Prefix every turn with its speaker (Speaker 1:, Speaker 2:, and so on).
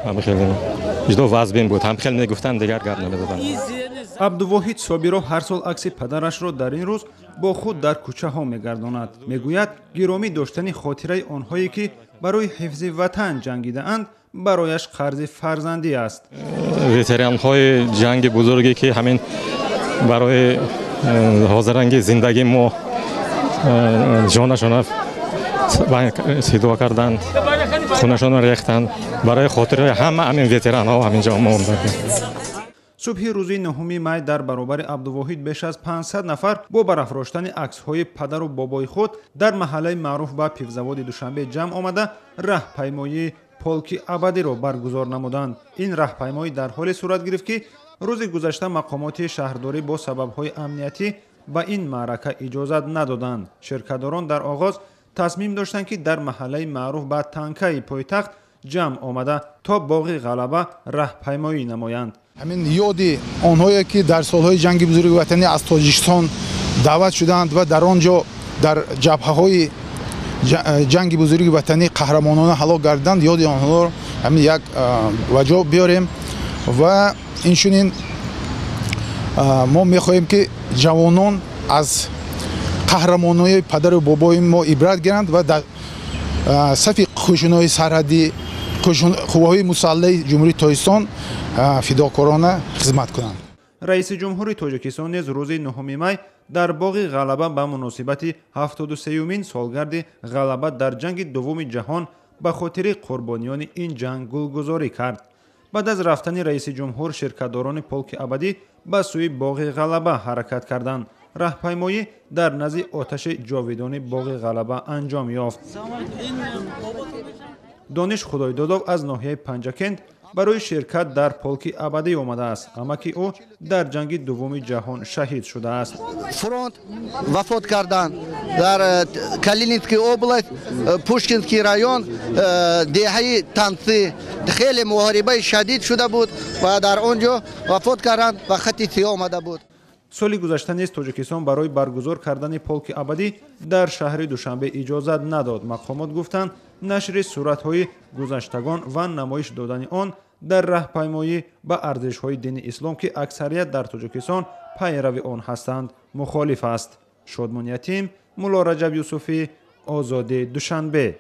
Speaker 1: Ҳам хеле ҷудо вазбин буд, ҳам хеле мегуфтанд, дигар гап намезаданд.
Speaker 2: Абдувоҳид Собиров ҳар сол акси падарашро дар ин рӯз бо худ дар кӯчаҳо мегардонад. Мегӯяд, гиромӣ доштани хотираи онҳое, ки барои ҳифзи ватан ҷангидаанд, барояш қарзи фарзандӣ аст.
Speaker 1: Ветеранҳои ҷанги бузурге, ки ҳамин барои ҳозиранги зиндагии мо ҷонашонро фидо карданд, хунашонро рехтанд, барои хотири ҳама ҳамин ветеранҳо ҳамин ҷо мо омадем.
Speaker 2: Субҳи рӯзи 9 май дар баробари Абдувоҳид беш аз 500 нафар бо барафроштани аксҳои падару бобои худ дар маҳаллаи маъруф ба Пивзаводи Душанбе ҷамъ омада, раҳпаймоии полки абадиро баргузор намуданд. Ин раҳпаймоӣ дар ҳоле сурат гирифт, ки рӯзи гузашта мақомоти шаҳрдорӣ бо сабабҳои амниятӣ ба ин маърака иҷозат надоданд. Ширкатдорон дар оғоз тасмим доштанд, ки дар маҳаллаи маъруф ба Танкаи пойтахт ҷамъ омада, то боғи Ғалаба раҳпаймоӣ намоянд.
Speaker 3: Ҳамин ёди онҳое, ки дар солҳои ҷанги бузурги ватанӣ аз Тоҷикистон даъват шуданд ва дар он ҷо дар ҷабҳаҳои ҷанги бузурги ватанӣ қаҳрамонона ҳалок гардиданд, ёди онҳоро ҳамин як ба ҷо биёрем. Ва инчунин мо мехоҳем, ки ҷавонон аз қаҳрамонои падару бобои мо ибрат гиранд ва дар сафи қӯшунҳои сарҳадӣ, қувваҳои мусаллаҳи Ҷумҳурии Тоҷикистон фидокорона хизмат кунанд.
Speaker 2: Раиси ҷумҳури Тоҷикистон низ рӯзи 9 май дар боғи Ғалаба ба муносибати 73-юмин солгарди ғалаба дар ҷанги дуввуми ҷаҳон ба хотири қурбониёни ин ҷанг гулгузорӣ кард. Баъд аз рафтани раиси ҷумҳур ширкатдорони полки абадӣ ба сӯи боғи Ғалаба ҳаракат карданд. Раҳпаймоӣ дар назди оташи ҷовидони боғи Ғалаба анҷом ёфт. Дониш Худойдодов аз ноҳияи Панҷакент барои ширкат дар полки абадӣ омадааст. Амаки ӯ дар ҷанги дуввуми ҷаҳон шаҳид шудааст.
Speaker 4: Фронт вафот карданд дар Калининский область, Пушкинский район, деҳаи Танцы. Хеле муҳорибаи шадид шуда буд ва дар он ҷо вафот карданд ва хати сиёҳ омада буд.
Speaker 2: Соли гузашта низ Тоҷикистон барои баргузор кардани полки абадӣ дар шаҳри Душанбе иҷозат надод. Мақомот гуфтанд, нашри суратҳои гузаштагон ва намоиш додани он дар раҳпаймоӣ ба арзишҳои дини ислом, ки аксарият дар Тоҷикистон пайрави он ҳастанд, мухолиф аст. Шодмон Ятим, Мулло Раҷаб Юсуфӣ, Озодӣ, Душанбе.